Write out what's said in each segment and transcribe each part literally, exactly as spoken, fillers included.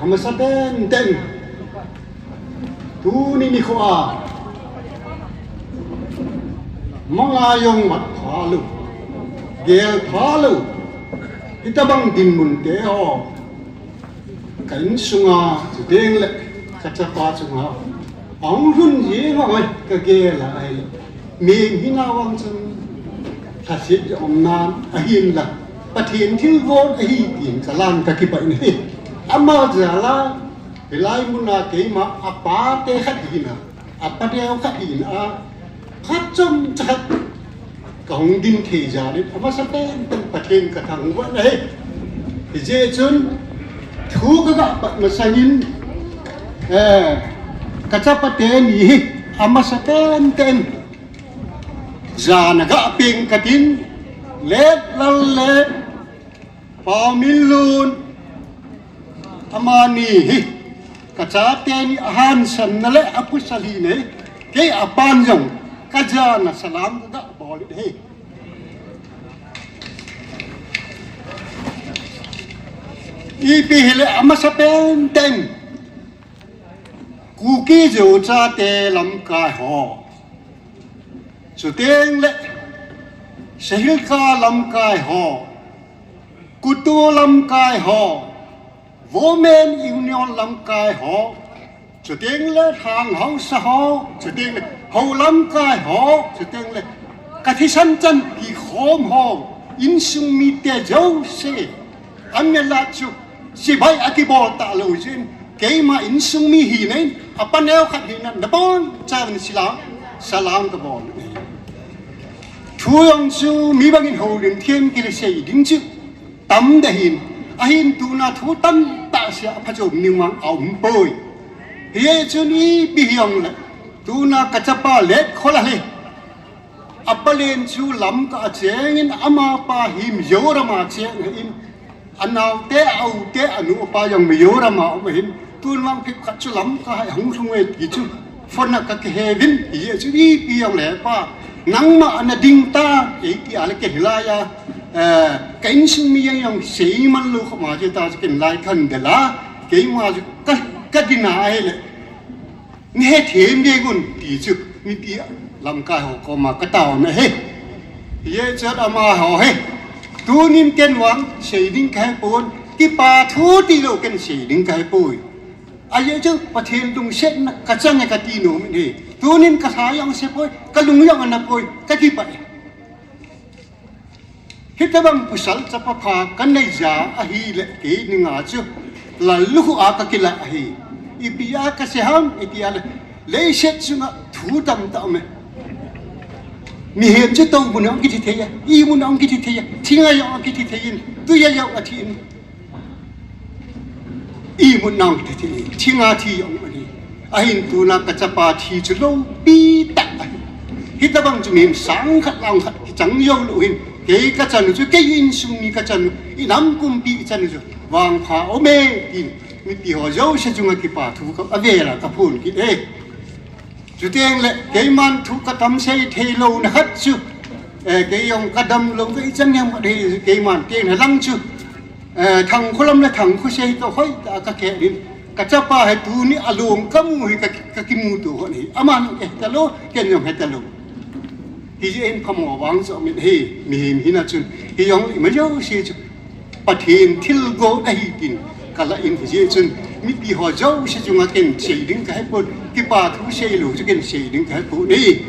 Amasa tenten, tuni nikho a, manga jong mat phalou, gel phalou, hitabang dinmun te ho ka insunga, chuteng le ka chapa chunga ahung lhun jing ho ka gel a ahi. Mi hina vang chun lhaset jong umnan ahinla, Pathen thilgon ahi tin ka lan ka kipah in ahi. Ama jal a, hilai muna keima apa te khat hina, apa deu khat hina, khat chomcha khat ka hung ding thei jal in, amasa tenten Pathen ka thangvah in ahi. Hijeh chun thu ka ga pat masangin, eh, ka chapa teni hi amasa tenten jana ga peng katin, Letlal le Pa Minlun, amani hi ka chate ni ahansanna le apusal hi nei, kei apan jong ka jana salam ka ga bol in ahi. Ipi hile amasa tenten Kuki Zo chate lamkai ho, chuteng le Sahilka lamkai ho, KUTO lamkai ho, Women Union lamkai ho, chuteng le Lhang Haosa ho, chuteng le Ho lamkai ho, chuteng le ka thisan chan kikhom ho, insung mite jouse, an ne la chu, sibai akibol talou jin, keima insung mi hina in, apa neo khat hina, nabon chauvin salam, salam ka bol in ahi. Thu jong chu mi bangin houlim them kile sei ding chu tam deh in, ahin tuna thu tamtah sei a phachom ding vang aumpoi. Hijeh chun ipi hijongle, tuna ka chapa Letkhola hi, apa len chu Lamka a chengin, amapa hi Mizoram a cheng ahin, anaote, aute, anu apa jong Mizoram a um ahin, tun vang phep khat chu Lamka a hung lhung e ti chu phone a ka kiheuvin, hijeh chun ipi jongle pa, nangma ana ding tan, eiti a le ken hilai a, eh, ka insung mi jeng jong seiman lou khoma chu ta chu ken lai khan dela, keima chu ka, ka ding ahile, nei hethem ding un ti chu mipi lamkai ho koma ka taona ahi. Hijeh chun amaho hi, tunin ken vang sei ding kahepon, kipa thu tilou ken sei ding kahepoi. Ajeh chu Pathen lungsetna ka chang e kati nom in ahi. Tunin ka lha jong asepoi, ka lung jong anapoi, ka kipah e. Hitabang pasal chapa pha kanei jeh ahile kei dinga chu lallukhuh a ka kilah ahi. Ipi a kasei ham iti a le, leiset chunga thu tamtah aume. Mihem chu toumun a hung kithi thei a, imun a hung kithi thei a, thinga jong akithi thei in, tui a jong athi in. Imutna hung kithi thei, thinga thi jong ahi. Ahin tuna ka chapa thi chu loupi tah ahi. Hitabang chu mihem sang khat lang khat kichang jou lou hin, kei ka chanu chu, kei insung mi ka chanu, inam kumpi ka chanu chu vangpha aume tin, mipi ho jouse chunga kipa thu ka, avela ka phon kit e. Chuteng le keiman thu ka tam sei theilouna khat chu, eh, kei jong ka damlou ka ichan jeng khat hi, keiman teng na lang chu, eh, Thangkholam le Thangkhosei toh hoitah a ka keh din, ka chapa hi tuni along ka mu hi ka, ka kimuto hon ahi. Aman jong ahetalou, ken jong hetalou. Hijeh in phamo vang chu aumin ahi, mihem hina chun, hijongle ima jouse chu Pathen thilgon ahi tin ka lah in, hijeh chun mipi ho jouse chunga ken sei ding kahepon, kipa thu seilou chu ken sei ding kahepon ahi.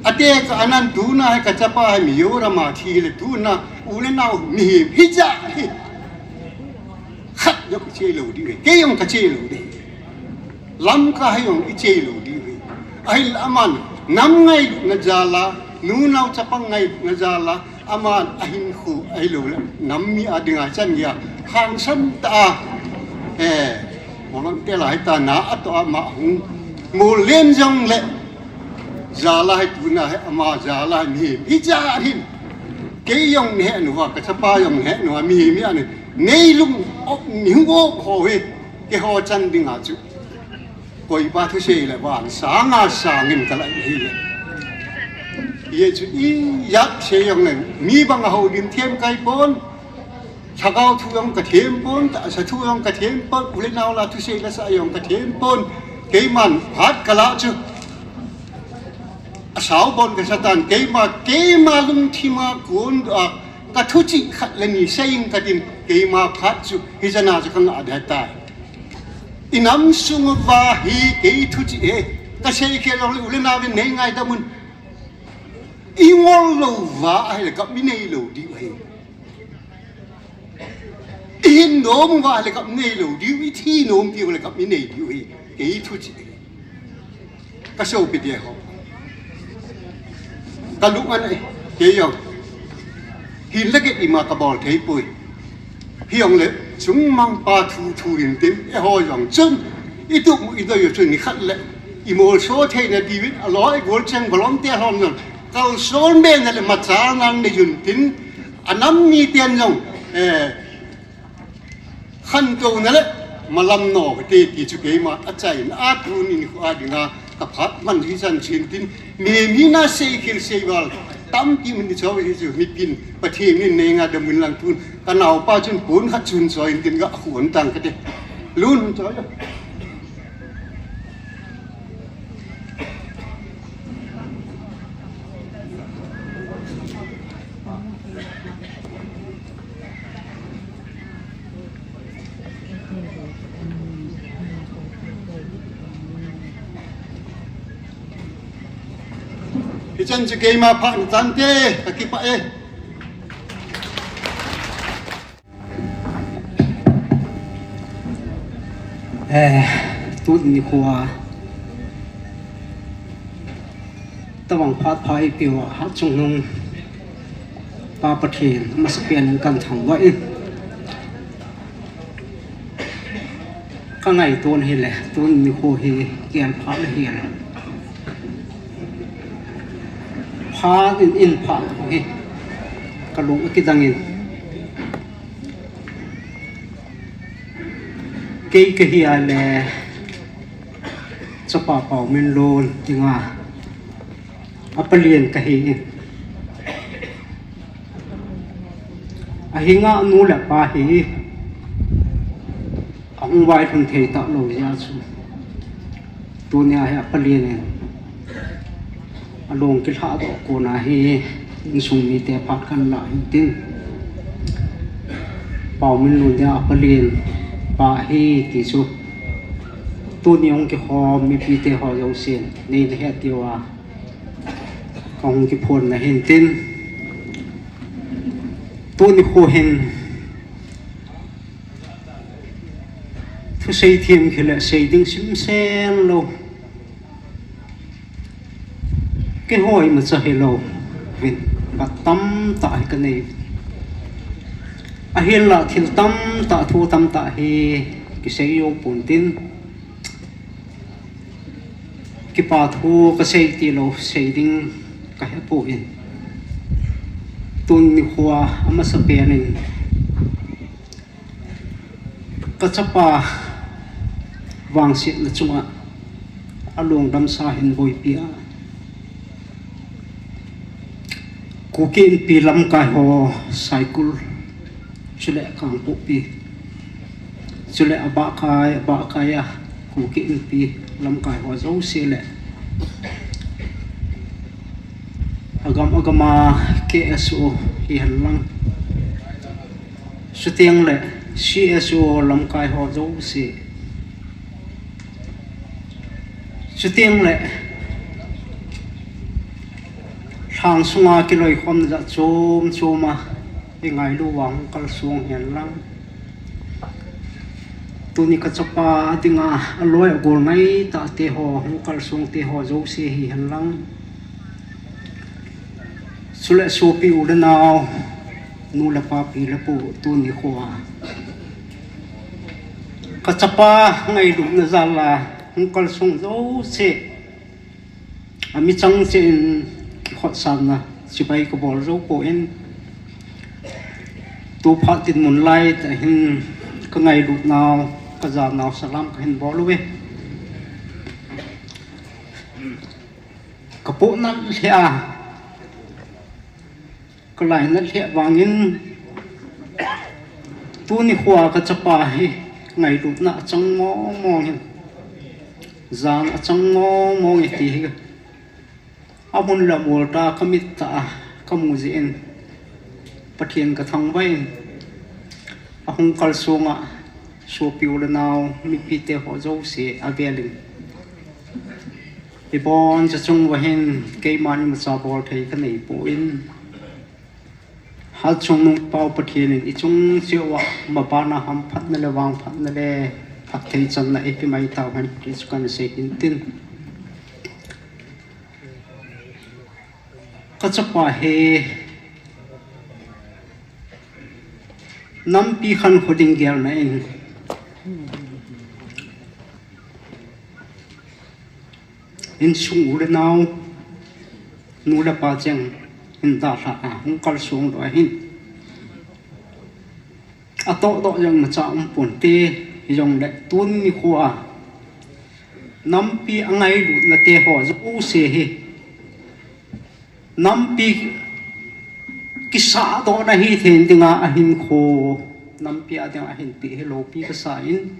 Atekah anan tuna hi ka chapa hi Mizoram a thi le tuna u le nao mihem hijat hi khat jong kiche lou ding ahi, kei jong kache lou ding ahi. Lamka hi jong iche lou ding ahi. Ahinla aman nam ngailutna jal a, nu nao chapang ngailutna jal a, aman ahinkho ahilou le nam mi a dinga chan geiya hangsan tah a, eh, volunteer a hitia na atoh a ama hung mol len jongle, jal a hi tuna hi ama jal a hi mihem hijat hin, kei jong nahet uva, ka chapa jong nahet uva, mihem hi ahi, neilung op, neihung op ho hi keiho chan dinga chu koipa thusei le van sanga sangin ka lah in ahile. Hijeh chun ijat sei jongle mi bang a houlim them kahipon. Lhagao thu jong ka them pon, tahsa thu jong ka them pon, u le nao la thusei la sa jong ka them pon. Keiman phat ka la chu, a sao bon ka sa tan, keima, keima lungthima kon a, ka thu chi khat le ni sei ing ka tin, keima phat chu hichan a chu ka ngah deh tai. I nam sung uva hi kei thu chi e, ka sei khel jong le u le nao vin nei ngaidam un. I ngol lou va ahile gam i nei lou diu ahi. I hin nom va ahile gam i nei lou diu, i thi nom diu ahile gam i nei diu ahi. Kei thu chi. Ka sopi te ho. Ka lung an ai. Kei jong. Hin le ke ima ka bol thei poi. Hijongle, chungmang pa thu thu hin tin, eiho jong chun, i tup i doi u chun nikhat le, i molso theina diuvin, aloi gol cheng volunteer hon jong, kalson bena le machal nan nei un tin, a nam miten jong, eh, khantouna le, malam no, te ti chu keima, achaina, a tunin khu a dinga, ka phat man hi chan chin tin, mi mi na sei khel sei val, tampi mun di chau hi chu, mipin, Pathen in nei ngaidam un lang tun, Ka naopa chun pon khat chun choi in tin ga khu an tang ka te. Lun choi. Hichan chu keima phat na chan te, ka kipah e. Eh, tuni nikho a, tobang phat pha eipeuva, Hatchungnung Pa Pathen, amasapen in kathangvah in. Ka ngaito ahile, tuni nikho hi, kian phat le hian. Phat in, in phat hi, ka lung akidang in. Kei kahi a le chapa Pauminlun dinga a palen kahi in. Ahinga nu le pa hi ahung vailhun thei talou jeh a chu. Tunia hi a palen in along kilhahdoh kona hi insung mite phat kahin lah hin tin. Pauminlun dia a palen pa hi ti chu. Tuni hung kikhom mipite ho jousen nei nahet diuva kahung kiphonna hin tin. Tuni nikho hin thusei themkhat le sei ding simsen lou. Keiho imacha hilou vin, phat tamtah hi kanei. Ahinlah thil tamtah, thu tamtah hi kisei jou pon tin. Kipa thu kasei tilou, sei ding kahe pon. Tuni nikho a amasapen in Ka chapa vangsetna chunga alungdamsa hin boipi a, Kuki Inpi lamkai ho, Saikul, chule Kangpokpi, chule abahkai, abahkai a Kuki Inpi lamkai ho jouse le agam agam a K S O hihen lang, chuteng le C S O lamkai ho jouse, chuteng le lhang sunga kiloikhomna jat chom chom a ingailu uva hung kalsong hen lang, tuni ka chapa dinga aloi agol ngaitah te ho, hung kalsong te ho jouse hihen lang, chule sopi u le nao, nu le pa, pi le pu, tuni nikho a ka chapa ngailutna jal a hung kalsong jouse, amichang cheh in kikhotsanna chibai kabol jou poi. Tu phat dinmun lai tah hin ka ngailutnau, ka janau salam kahin bol uve. Ka pohnat lheh a, ka lainat lheh vangin, Tuni khoa kachapa hi ngailutna achang mong mong in, jan achang mong mong e ti hi amun le amol ta kamit tah a kamu jeh in Pathen kathangvah in, ahung kalsong a sopi u le nao mipite ho jouse avel in iboncha chung uva hin keiman imacha bol thei kanei poi. Hatchungnung Pau Pathen in ichung cheh uva mabanna hamphatna le vangphatna le phatthei channa eipeh mai tauhen ti chu kahin sei in tin. Kachapa hi nampi khankho ding gelna in insung u le nao, nu le pa cheng hin dalha a hung kalsong doh ahin, atoh doh jong imacha umpon te. Hijongle tuni khoa nampi angailutna te ho jouse hi nampi kisahdohna hithei dinga ahinkho, nampi a dinga ahinpeh hi loupi kasa in,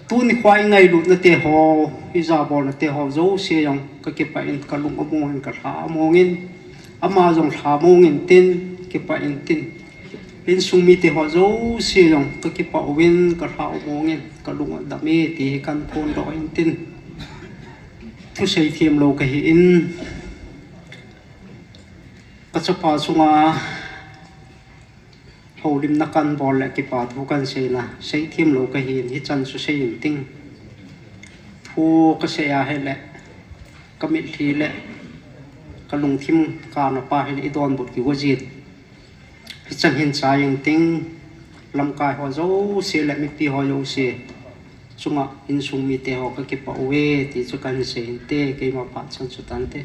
tuni khoa ingailutna te ho, ijabolna te ho jouse jong kakipah in, kalung among in, kalha among in, ama jong lha mong in tin, kipah in tin. Insung mite ho jouse jong kakipah uvin, kalha umong in, kalung adam e ti hi kahin phondoh in tin. Thusei themlou kahi in, kachapa chunga houlimna kahin bol le kipa thu kahin seina, sei themlou kahi in, hichan chu sei in ting. Thu kasei a hile kamitlhi le kalungthim kana pa hile idonbut kigo jin. Hichan hin chai in ting, lamkai ho jouse le mipi ho jouse chunga insung mite ho kakipah uve ti chu kahin sei in te, keima phat chan chu tante.